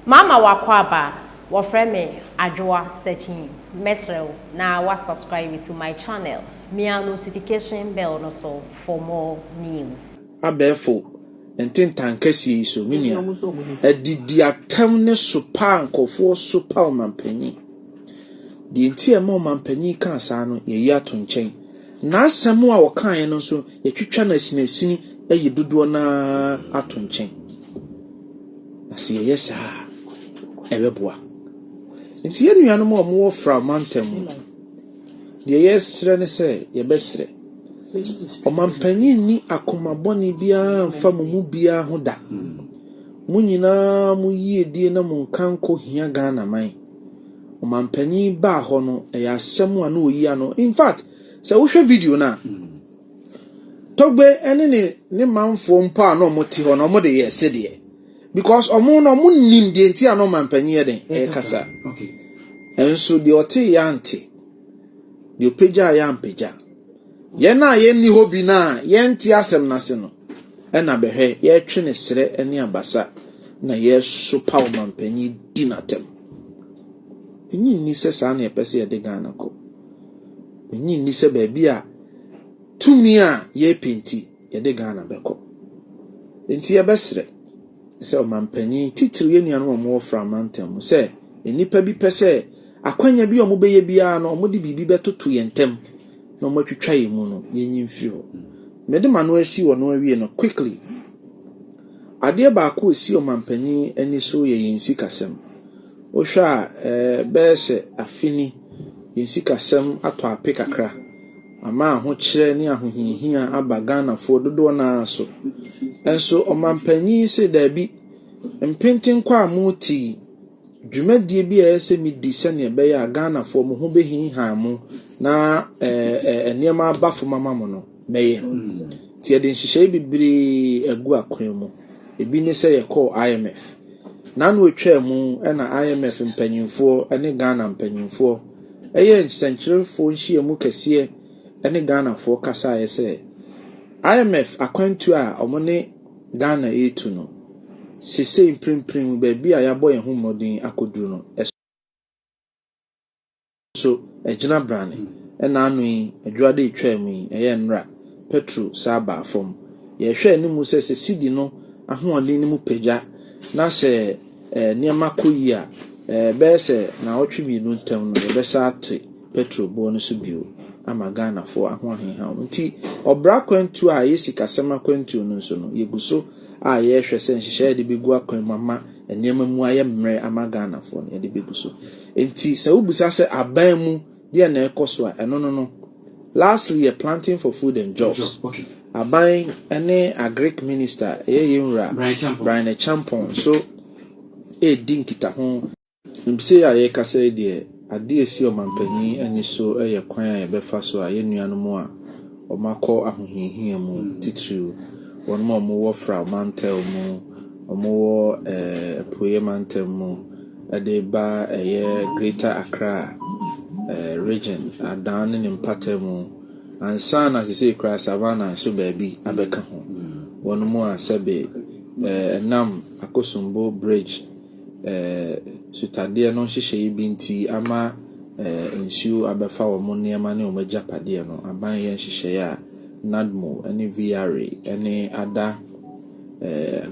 Mama wakɔ aba, wɔfrɛ me Adwoa Searching. Mesrɛ wo na wa subscribe to my channel, mia notification bell no so for more news. Abɛɛfo ntentan kɛseɛ yi so, me nua, adidi atɛm ne sopa a nkurɔfoɔ sopa ɔmanpanin. Deɛ nti a ɛma ɔmanpanin kaa saa no, yɛyi ato nkyɛn. N'asɛm a ɔkaeɛ no nso, yɛtwitwa no asinasini ayi dodoɔ no ara ato nkyɛn. Na sɛ yɛyɛ saa a, ɛbɛboa. Nti yɛn nuanom a wɔwɔ Fra mantam mu, deɛ yɛresrɛ ne sɛ yɛbɛsrɛ. Ɔmanpanin nni akoma bɔne biara mfa mo mu biara ho da. Mo nyinaa mo yiedie na mo nkanko hia Ghana man. Ɔmanpanin baa hɔ no, ɛyɛ asɛm a na oyi ano. In fact, sɛ wohwɛ video no a, Togbe ne ne manfoɔ mpo a na wɔte hɔ no, wɔde yɛ sedeɛ. Because ɔmo no, ɔmo nim deɛ nti a na ɔmanpanin yɛ den ɛrekasa. Nso deɛ ɔte yɛ ante, deɛ ɔpagya yɛ ampagya. Yɛn a yɛnni hɔ bi na yɛnte asɛm n'ase no, ɛna bɛhwɛ yɛretwe ne serɛ ne abasa na yɛresopa ɔmanpanin di n'atɛm. Enyi nni sɛ saa na yɛpɛ sɛ yɛde Ghana kɔ. Enyi nni sɛ baabi a tumi a yɛrepɛ nti yɛde Ghana bɛkɔ. Nti yɛbɛsrɛ sɛ ɔmanpanin titiriw yɛn nuanom a wɔwɔ Fra mantam mu sɛ nnipa bi pɛ sɛ akwanya bi a wɔbɛyɛ biara no, wɔde biribi bɛtoto yɛn ntam na wɔatwitwa yɛn mu no, yɛnyi mfiri hɔ. Mede ma no asi wɔ no awie no quickly. Adeɛ baako a esi ɔmanpanin ani so yɛ yɛn sikasɛm. Wohwɛ a bɛyɛ sɛ afe ni, yɛn sikasɛm atɔ ape kakra. Ama ahokyerɛ ne ahohiahia aba Ghanafoɔ dodoɔ no ara so. Nso ɔmanpanin sɛ daabi, mpentenkwa a mote yi, dwumadie bi a ɛyɛ sɛ medi sɛnea ɛbɛyɛ a Ghanafoɔ mo ho bɛhinhan mo na nneɛma aba fam ama mo no, mɛyɛ. Nti yɛde nhyehyɛe bebree agu akwan mu. Ebi ne sɛ yɛkɔɔ IMF. N'ano atwa mu ɛna IMF mpanyinfoɔ ne Ghana mpanyinfoɔ ɛyɛ nsɛnkyerɛfoɔ nhyiamu kɛseɛ ne Ghanafoɔ kasaeɛ sɛ IMF akwantuo a wɔn ne Ghana retu no, seesei mprempren mu baabi a yɛabɔ yɛn ho mmɔden akɔduru no, ɛso agyina brane. Ɛna ano yi, adwuade etwa mu yi, ɛyɛ nnora, petrol saa baa fam. Yɛhwɛ anim sɛ cedi no ahoɔden no mu pagya na sɛ nneɛma kɔ yie a, bɛyɛ sɛ naawɔtwe 2 ntam no, yɛbɛsa ate petrol boɔ no so bio ama Ghanafoɔ ho aheha wɔn. Nti ɔbra akwantuo a ɛyɛ sikasɛm akwantuo no nso no, yɛgu so a yɛrehwɛ sɛ nhyehyɛeɛ yɛde bɛgu akwan mu ama nneɛma mu ayɛ mmerɛ ama Ghanafoɔ no, yɛde bɛgu so. Nti sɛ wobisa sɛ aban mu deɛ na ɛkɔ so a, ɛno no. Lastly, yɛ planting for food and jobs. Aban ne agric minister ɛyɛ yɛn wura Bryan Acheampong nso ɛredi nkitaho. Mbese a yɛrekasa yi deɛ, adeɛ a esi ɔmanpanin ani so yɛ kwan a yɛbɛfa so a yɛn nuanom a wɔakɔ ahohiahia mu titiriw, wɔn a wɔwɔ Fra mantam mu, wɔwɔ Apueeɛ mantam mu, de ba ɛyɛ Greater Accra Region, Adan ne ne mpata mu, ansa na seesei koraa Savannah nso baabi abɛka ho. Wɔn a sɛbe ɛnam Akosombo Bridge sutadeɛ no nhyehyɛeɛ bi nti ama nsuo abɛfa wɔn nneɛma ne wɔn agyapadeɛ no, aban yɛ nhyehyɛeɛ a NADMO ne VRA ne ada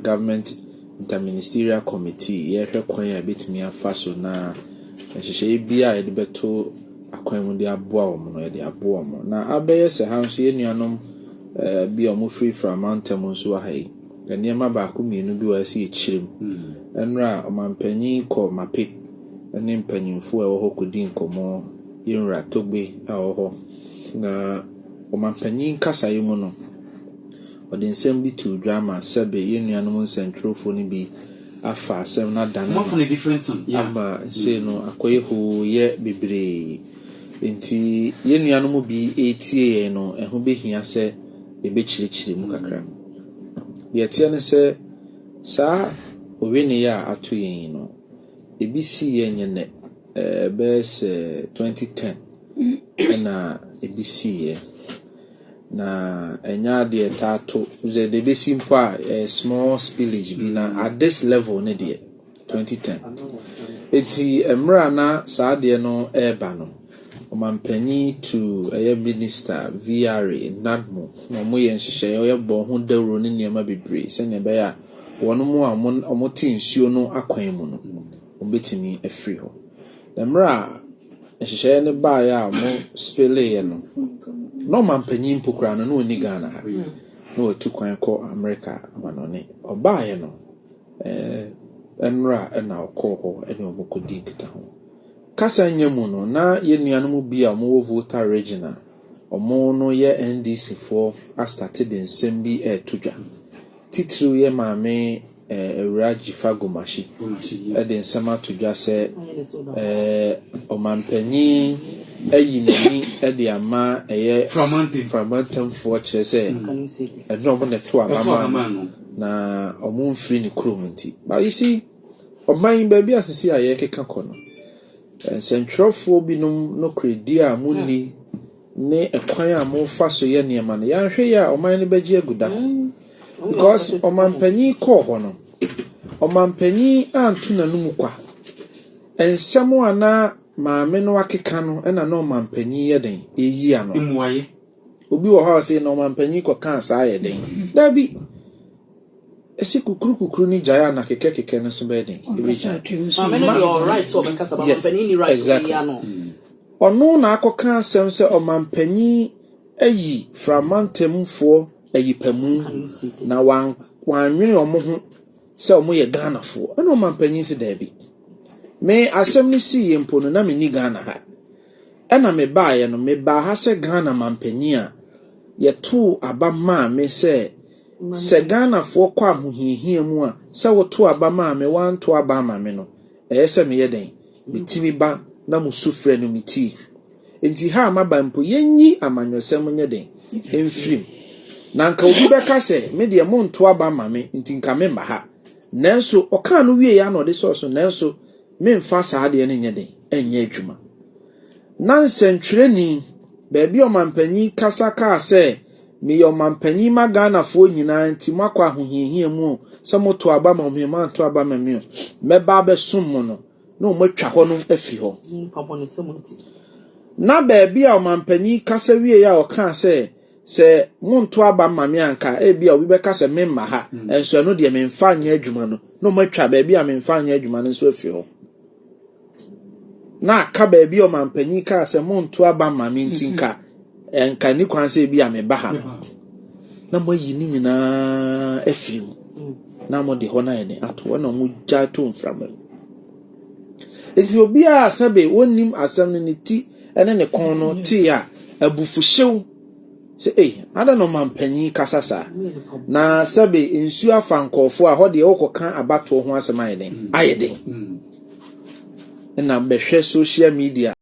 government interministerial committee yɛrehwɛ kwan a yɛbɛtumi afa so na nhyehyɛeɛ bi a yɛde bɛto akwan mu de aboa wɔn no, yɛde aboa wɔn. Na abɛyɛ sɛ ha nso yɛn nuanom bi a wɔfiri Fra mantam nso wɔ ha yi, nneɛma baako mmienu bi wɔ ha sɛ yɛkyerɛ mu. Nnora ɔmanpanin kɔ Mape ne mpanyinfoɔ a ɛwɔ hɔ kɔdi nkɔmmɔ, yɛn wura Togbe a ɔwɔ hɔ. Na ɔmanpanin kasaeɛ mu no, ɔde nsɛm bi too dwa ama sɛbe yɛn nuanom nsɛntwerɛfoɔ no bi afa asɛm no adane no ama sei no akɔyɛ hooyɛ bebree. Nti yɛn nuanom bi retie yɛn no, ɛho bɛhia sɛ yɛbɛkyerɛkyerɛ mu kakra. Deɛ ɛteɛ ne sɛ, saa owene a ato yɛn yi no, ebi sii yɛn nyɛ nnɛ. Ɛbɛyɛ sɛ 2010 ɛna ebi siiɛ. Na ɛnyɛ adeɛ ɛtaa to. Sɛ deɛ ɛbɛsi mpo a, ɛyɛ small spillage bi na at this level ne deɛ, 2010. Enti mmerɛ a na saa adeɛ no reba no, ɔmanpanyin tuu ɛyɛ Minister, VRA, NADMO na wɔyɛ nhyehyɛeɛ bɔɔ ho dawuro ne nneɛma bebree sɛdeɛ ɛbɛyɛ a wɔn a wɔte nsuo no akwan mu no, wɔbɛtumi afiri hɔ. Na mmerɛ a nhyehyɛeɛ no baeɛ a wɔspeleeɛ no, na ɔmanpanyin mpo koraa no, na ɔnni Ghana ha. Na watu kwan kɔ Amerika amanɔne. Ɔbaeɛ no, nnora na ɔkɔɔ hɔ ne wɔn kɔdii nkitaho. Kasa nya mu no, na yɛn nuanom bi a wɔwɔ Volta Region a wɔn no yɛ NDC foɔ astate de nsɛm bi reto dwa. Titiriw yɛ maame Awuraa Dzifa Gomashie de nsɛm ato dwa sɛ ɔmanpanyin ayi n'ani de ama ɛyɛ Framantamfoɔ kyerɛ sɛ ɛnyɛ wɔn na ɛto aba maa no na wɔn mfiri ne kurom nti. But you see, ɔman yi baabi a sisi a yɛrekeka kɔ no, nsɛntwerɛfoɔ binom nokorɛdie a monni ne ɛkwan a mofa so yɛ nneɛma no, yɛanhwɛ yie a ɔman no bɛgye agu da hɔ. Because ɔmanpanyin kɔɔ hɔ no, ɔmanpanyin anto n'anum kwa. Nsɛm a na maame no akeka no na na ɔmanpanyin yɛ den ɛyi ano. Mmuaeɛ. Obi wɔ hɔ a ɔse na ɔmanpanyin kɔkaa saa yɛ den. Dabi. Ɛsi kukuru kukuru ne gyae a na kekɛ kekɛ no nso bɛyɛ den. Ɛbɛgyae. Maame no deɛ ɔwɔ right sɛ ɔbɛkasa, but ɔmanpanyin ni right sɛ ɔbɛyi ano. Ɔno na akɔka asɛm sɛ ɔmanpanyin ayi Framantamfoɔ ayipamu na wannwene wɔn ho sɛ wɔyɛ Ghanafoɔ. Ɛna ɔmanpanyin se daabi. Me asɛm no siiɛ mpo no na menni Ghana ha. Ɛna mebaeɛ no, mebaa ha sɛ Ghana manpanyin a yɛtoo aba maa me sɛ sɛ Ghanafoɔ kɔ ahohiahia mu a, sɛ woto aba maa me, woanto aba ama me no, ɛyɛ sɛ meyɛ dɛn? Metumi ba na mo sufrɛ no metie. Enti ha a maba mpo, yɛnyi amanyɔsɛm nyɛ dɛn? Mfiri mu. Na anka obi bɛka sɛ, me deɛ monto aba mma me, nti nka memma ha. Nanso, ɔkaa no wieeɛ ara na ɔde sɔɔ so, nanso memfa saa adeɛ no nyɛ dɛn? Ɛnyɛ adwuma. Na nsɛntwerɛni, baabi a ɔmanpanin kasa kaa sɛ, meyɛ ɔmanpanin ma Ghanafoɔ nyinaa nti moakɔ ahohiahia mu o, sɛ moto aba ma me o, moanto aba ma me o, mɛba abɛsom mo no, na wɔatwa hɔ no afiri hɔ. Na baabi a ɔmanpanin kasa wieeɛ a ɔkaa sɛ, sɛ monto aba mma me anka ebi a obi bɛka sɛ memma ha, nso ɛno deɛ memfa nyɛ adwuma no, na wɔatwa baabi a memfa nyɛ adwuma no nso afiri hɔ. Na aka baabi a ɔmanpanin kaa sɛ monto aba mma me nti nka nka ni kwan sɛ ebi a meba ha no, na moayi ne nyinaa afiri mu na mode hɔ no ayɛ den ato hɔ na mogya to mframa mu. Nti obiara sɛbe wɔnnim asɛm no ne ti ne ne kɔn no tee a abufuhyew sɛ ei ada na ɔmanpanyin kasa saa na sɛbe nsuo afa nkɔɔfoɔ a hɔ deɛ wokɔka abatoɔ ho asɛm ayɛ den ayɛ den na bɛhwɛ social media.